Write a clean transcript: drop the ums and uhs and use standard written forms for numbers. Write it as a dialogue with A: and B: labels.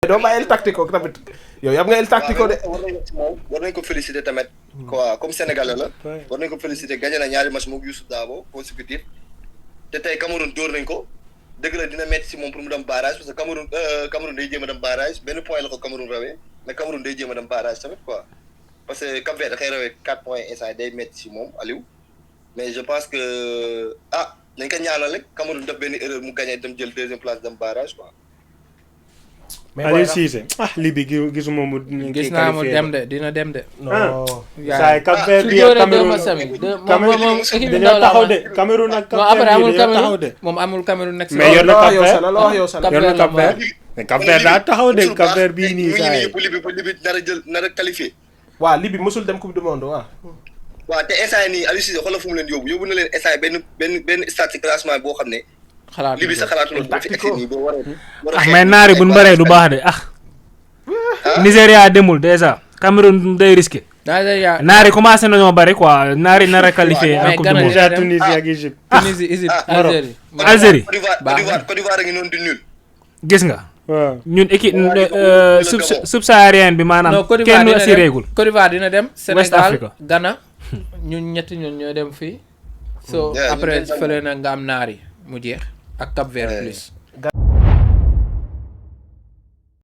A: doo bàyyi El Tactico tamit yow yam nga El Tactico de.
B: war nañ ko féliciter tamit. quoi comme sénégalais la. war nañ ko féliciter gagné na ñaari match moom Youssou Dabo consécutif te tey Cameroun dóor nañ ko dëgg la dina metti si moom pour mu dem barrage parce que Cameroun day jéem a dem barrage benn point la ko Cameroun rawee mais Cameroun day jéem a dem barrage tamit quoi parce que Cap-Vert da koy rawee 4 points instant day metti si moom Aliou mais je pense que nañ ko ñaanal rek Cameroun def benn erreur mu gagné dem jël deuxième place dem barrage quoi.
C: mais Aliou Cissé lii bi gisuma mu.
D: gis naa mu dem de dina dem de.
A: non.
C: saa yi Cap-Vert bi Cameroun dañoo taxaw de Cameroun ak Cap-Vert bi dañoo taxaw de.
D: moom amul Cameroun nekk si.
C: mais yor na Cap-Vert
A: la wax yow Sana
C: yor na Cap-Vert mais Cap-Vert daa taxaw de Cap-Vert bii nii saa yi.
B: Libi nar a qualifié.
A: waaw Libi mosul dem coupe du monde waaw.
B: waaw te instant nii Aliou Cissé xoolal fu mu leen yóbbu na leen instant benn stade ci classement boo xam ne.
D: xalaat
B: Libi sa xalaatu loolu
E: mais naari bu ñu bëree du baax de Nigéria demul déjà Cameroun day risqué. naari commencé nañoo bëri quoi naari nar a qualifié en coupe du monde.
C: déjà Tunisie ak Égypte.
D: Tunisie Égypte Algérie.
E: Algérie
B: Côte d'Ivoire a ngi noonu di nul.
E: gis nga.
C: waaw
E: ñun équipe subsaharienne bi maanaam. kenn assuré gul.
D: Côte d'Ivoire dina dem.
E: West Africa
D: Sénégal Ghana ñun ñetti ñun ñoo dem fii. so après fële na nga am naari mu jeex ak Cap-Vert plus.